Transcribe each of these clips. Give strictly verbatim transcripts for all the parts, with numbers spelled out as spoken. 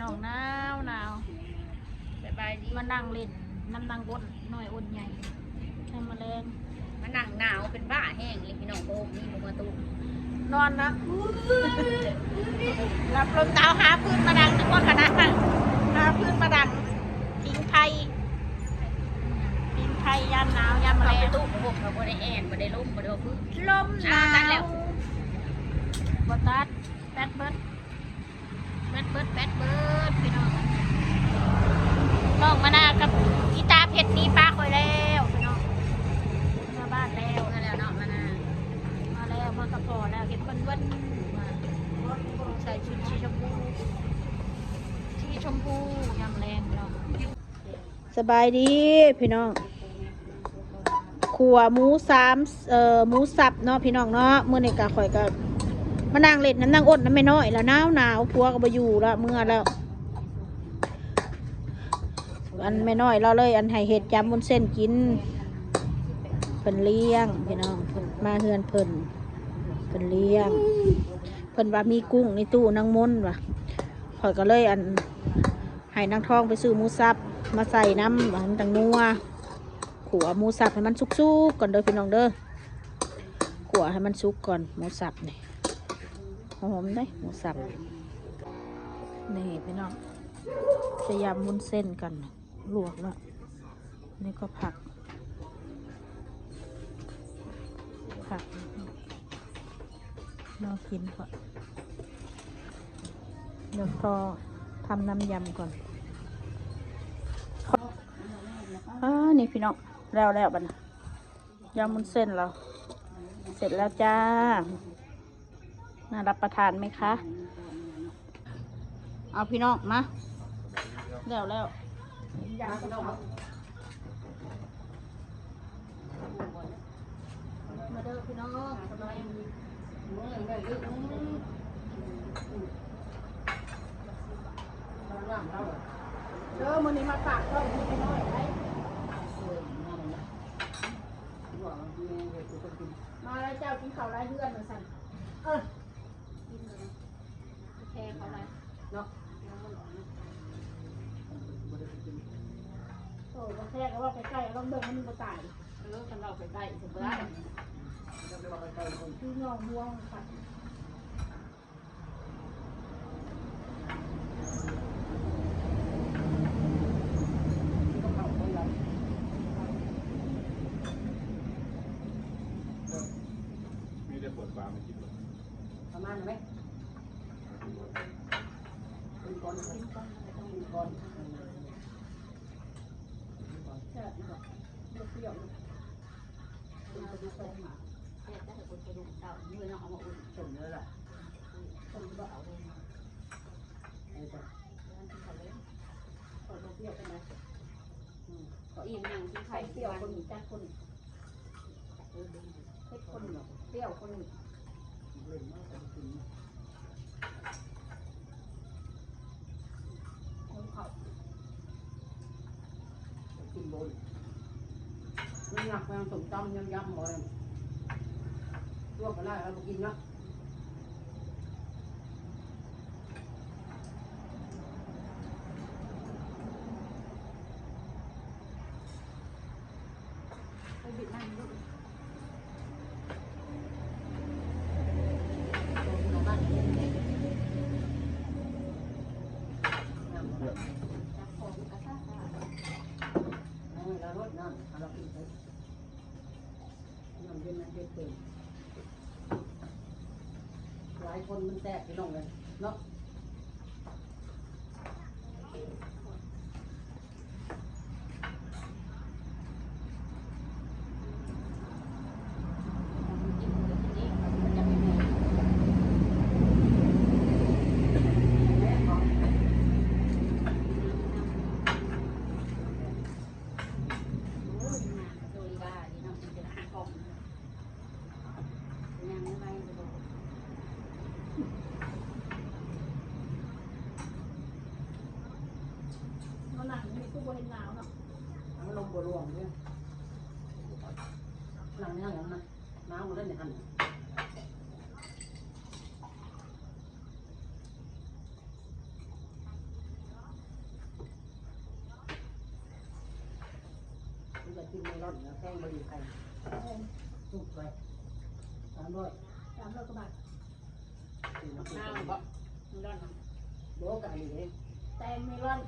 น้องหนาวหนาว สบายดี มานั่งเล่นนำนางอ้นน้อยอ้นใหญ่ นำมาแลง มานั่งหนาวเป็นบ้าแห้งเลยพี่น้อง โอ้มีบ่มาตุ้ม นอนนะ หลับลมหนาว หาพื้นมาดังนึกว่าคณะ หาพื้นมาดัง ผิงไฟ ผิงไฟยามหนาวยามแลง เขาไปตู้ผมเขาบ่ได้แอนบ่ได้ลมบ่ได้ว่าพื้น ลมหนาว อ่าตัดแล้ว บ่ตัด แบตเบิด แบตเบิด แบตเบิด พี่น้อง น้องมานากับอีตาเพชรนี่ป้าคอยแล้วพี่น้อง มาบ้านแล้ว มาแล้วเนาะ มานา มาแล้ว มากับพ่อแล้ว เห็นเพิ่นเวิ้นมา ใส่ชุดสีชมพู สีชมพูยามแลงพี่น้อง สบายดีพี่น้อง ขัวหมูสาม เอ่อ หมูสับเนาะพี่น้องเนาะ มื้อนี้ก็ข้อยก็มานั่งเล่นนำนางอ้นนำแม่น้อยแล้ว หนาวหนาว ผัวก็บ่อยู่แล้ว เมือแล้ว อันแม่น้อยเราเลย อันให้เฮ็ดยำวุ้นเส้นกิน เพิ่นเลี้ยงพี่น้อง เพิ่นมาเฮือนเพิ่น เพิ่นเลี้ยง เพิ่นว่ามีกุ้งในตู้นางมนว่ะ ข้อยก็เลยอัน ให้นางทองไปซื้อหมูสับมาใส่นำ ว่ามันจั่งนัว ขัวหมูสับให้มันสุกๆก่อนเด้อพี่น้องเด้อ ขัวให้มันสุกก่อน หมูสับนี่ หอมเด้ หมูสับ นี่พี่น้อง จะยำวุ้นเส้นกัน ลวกแล้ว นี่ก็ผัก ผัก น่ากินค่ะ เดี๋ยวรอทำน้ำยำก่อน อ่า นี่พี่น้อง แล้วแล้วบัดนี้ ยำวุ้นเส้นเรา เสร็จแล้วจ้า น่ารับประทานไหมคะ เอาพี่น้องมา แล้วแล้ว มาเด้อพี่น้อง สบายดี เด้อ มื้อนี้มาฝากท้องพี่น้อยไว้ มาแล้วเจ้า กินข้าวหลายเฮือนว่าซั่น เออ กินเลย แค่เขาหลาย เนาะ โอ้ บ่แค่ก็ว่าใกล้ๆ ลองเบิ่งมันบ่ตาย เออ คันเราใกล้ๆ สิบ่ได้ คือน้องม่วงค่ะ มีแต่ปวดปลามากินเลย ประมาณนั้นไหม เป็นก้อน เป็นก้อน เป็นก้อน แซ่บดีกว่า เปรี้ยวๆ เป็นกระดูกอ่อน แซ่บแต่คนกระดูกเต่า เมื่อน้องเอามาอุ่น ต้มเยอะแหละ ต้มก็เอาเลย ไอ้จ้ะ ร้านที่เขาเล่น เขาเปรี้ยวกันไหม อืม เขาอิ่มยังที่ไข่ เปรี้ยวคนหนึ่ง จัดคนหนึ่ง เออ เผ็ดคนหนึ่ง เปรี้ยวคนหนึ่ง เล่นมากกว่ากิน ของเขา กินบน มันหนัก มันสมตำยำๆ หมดเลย ลวกก็ได้ เราไปกินเนาะ ไปบิดนั่งดู จับของกระซ่าซ่า เอาไว้แล้วรดน้ำ เอาเรากินไป น้ำเย็นมันเย็นเกิน หลายคนมันแซ่บพี่น้องเลยเนาะ มานั่งนี่คือบ่เห็นหนาวเนาะ มันลมบ่ร่วงเด้อ นั่งแนวหยังนะ หนาวหมดแล้วเนี่ย อันนี้ กินเมลอนนะแพงบ่ดีใครถูกไปสามร้อย สามร้อยกว่าบาท ซื้อมากิน น้ำบ่ เมลอนน่ะ โบกอันนี้เด้ แตงเมลอน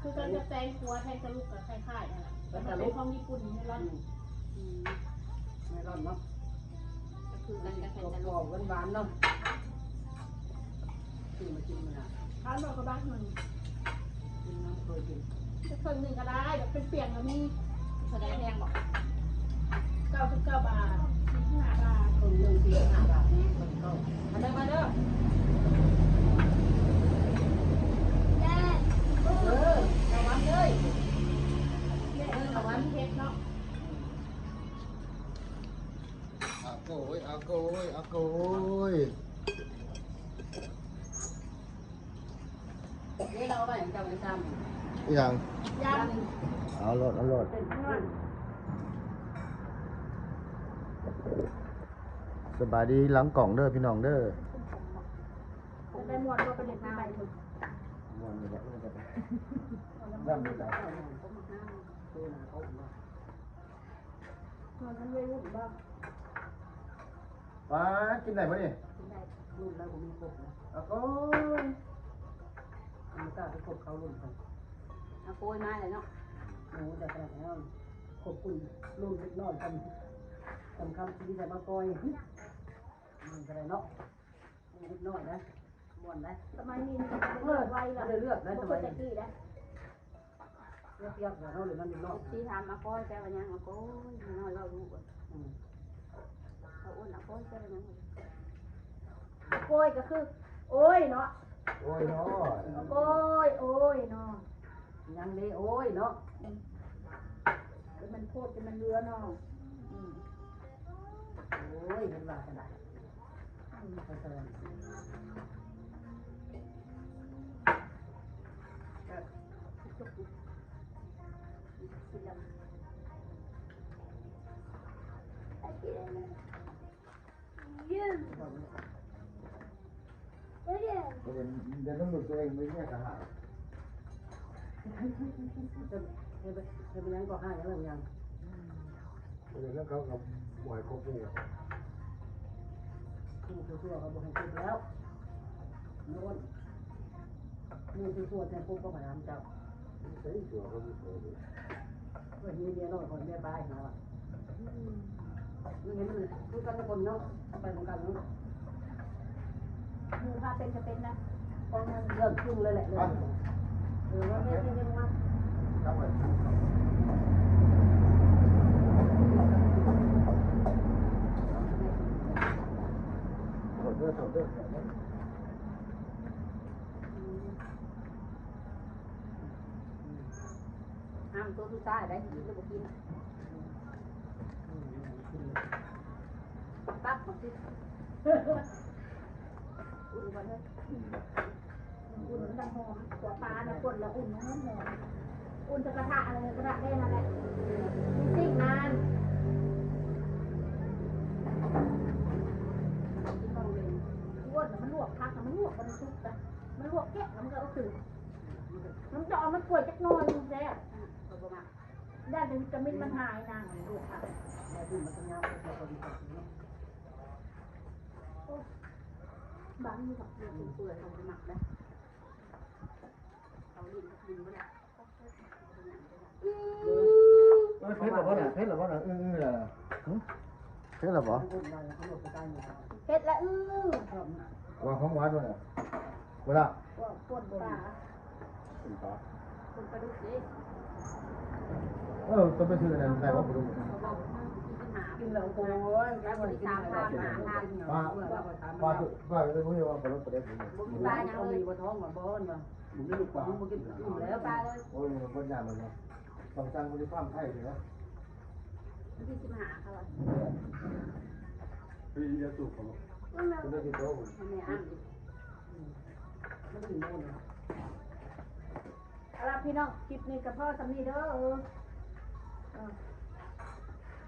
คือกันกับแตงกวาแตงกะลุกกับคล้ายๆนั่นแหละ แต่มันเป็นของญี่ปุ่นเมลอน อืม อืม เมลอนเนาะ ก็คือกันกับแตงกะลุก กรอบๆหวานๆเนาะ ซื้อมากินมื้อหน้า ทานบ่ก็บ้านมัน กินน้ำเคยกิน จะเครื่องหนึ่งก็ได้ แบบเป็นเปียงก็มี เท่าใดแพงบ่ เก้าสิบเก้าบาท สี่สิบห้าบาท เครื่องหนึ่งสี่สิบห้าบาท มันก็ มาเด้อ มาเด้อ เออ ระวังเลย เออ ระวังเฮ็ดเนาะ อาโกย อาโกย อาโกย นี่เราเอาไปเจ้าไปซ้ำ อีหยัง ยัง เอาโลด เอาโลด เป็นเพื่อน สบายดีหลังกล้องเด้อพี่น้องเด้อ จะได้หมดก็เป็นเด็กใหม่ ม่วนอยู่แล้ว มันจะ ร่ำอยู่แล้ว มันไม่รู้บ้าง ป้าด กินได้ปะนี่ กินได้ รุ่นแล้วผมมีครบนะ เอาโกย มันกล้าไปคบเขารุ่นเขา เอาโกยมาเลยเนาะ หนูแต่ขนาดนั้น ขอบคุณรุ่นเล็กน้อยกัน สำคัญชีวิตแต่มาโกย มันก็ได้เนาะ รุ่นเล็กน้อยนะ ม่วนนะ สมัยนี้มันก็เลือกไวแล้ว เออ เลือกได้ บ่คือ สมัยนี้ แต่กี้แล้ว เรียกเรียกหัวเท่าหรือมันเป็นนอก ที่ถามอาก้อยแปลว่าหยัง อาก้อยน้อยเว้ารู้บ่ อืม เขาอ้วนอาก้อยแปลว่าหยัง อาก้อยก็คือ โอ้ยเนาะ โอ้ยเนาะ อาก้อย โอ้ยเนาะ ยังเด้ โอ้ยเนาะ อืม แล้วมันโพดจนมันเรือเนาะ อืม โอ้ย มันว่าขนาด อืม เขาเจอ เดี๋ยวต้องดูตัวเองไม่เนี่ยกะหา จะจะไปจะไปยังก็ห้ายังหรือยัง เดี๋ยวเรื่องเขากับบ่อยครบเลย คือคือคือเขาบอกให้ครบแล้ว โน่น หมู่ที่ทั่วแทนปุ๊บก็พยายามจับ ใส่ตัวเขาไม่เคยเลย เพื่อเฮียเมียน้อยคนเมียตายหาว่ะ อืม มันเห็นมันคือกันทุกคนเนาะ ไปเหมือนกันเนาะ หมู่พาเป็นก็เป็นนะ กองมันเริ่มจุ่มเลยแหละ อ่ะ เออ ว่าไม่ไม่ไม่ว่า ครับผม ขอโทษ ขอโทษ ขอโทษ ห้ามตัวผู้ชายได้กินหรือบ่กิน ปั๊บมาสิ อุ่นก่อนเลย อุ่นมันจะหอม ตัวปลาน่ะป่นแล้วอุ่นหอมหอม อุ่นจะกระทะอะไรกระทะได้นั่นแหละ มีซิ่งนาน กินของเย็น อ้วนน่ะมันลวกผักน่ะมันลวกมันสุกนะ มันลวกแกะแล้วมันก็เอาขึ้น มันจะเอามันป่วยจักหน่อยมันแซ่บ อ่ะ ข้อยบ่มัก ย่านแต่วิตามินมันหายนาง มันลวกผัก แล้วดูมันจะเงา แล้วก็ดีกว่าเนาะ โอ้ บางอยู่ดอก เปื่อยๆ ข้อยบ่มักเด้อ เอาลิ้นกินบ่ได้ เอ้ย เผ็ดหรอบ่น่ะ เผ็ดหรอบ่น่ะ อื้อๆน่ะ หึ เผ็ดหรอบ่ เผ็ดละอื้อ ว่าของหวานบ่น่ะ เวลา ป่นปลา ป่นปลา ป่นปลาดุกเด้ เออ ต้องไปซื้ออันนั้นได้บ่ปลาดุก เขาบอกว่ามันมีปัญหา กินแล้วโอ้ย แล้วบริษัทพามาทาน ปลา ปลาดุก ปลาดุก บ่มีปลาหยังเลย บ่ท้องบ่บ่บ่ มันไม่ลูกปลา มันบ่กิน อยู่แล้วปลาเลย โอ้ย มันบ่ยากมันเนาะ ต้องสั่งบริษัทไทยเลยนะ วันที่สิบห้าเขาอะ เฮ้ย เดี๋ยวสูบก่อน คุณได้กินโต๊ะ ให้แม่อ้างอีก อืม ไม่ได้กินโต๊ะเลย เอาล่ะพี่น้อง คลิปนี้ก็พอส่ำนี้เด้อ เออ เออ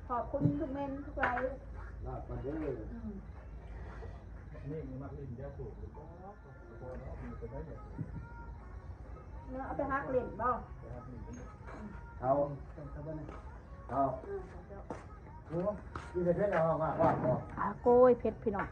ขอบคุณทุกเมนทุกไลค์ ลาบกันเด้อ อืม นี่มันมักเล่นยาสูบอยู่บ่ บ่เนาะ มันเป็นได้ไง เนาะ เอาไปหักเล่นบ่ เอาเอาโอ้ยมีแต่เพชรเอามากว่าบ่ อ่ะโก้ยเผ็ดพี่น้อง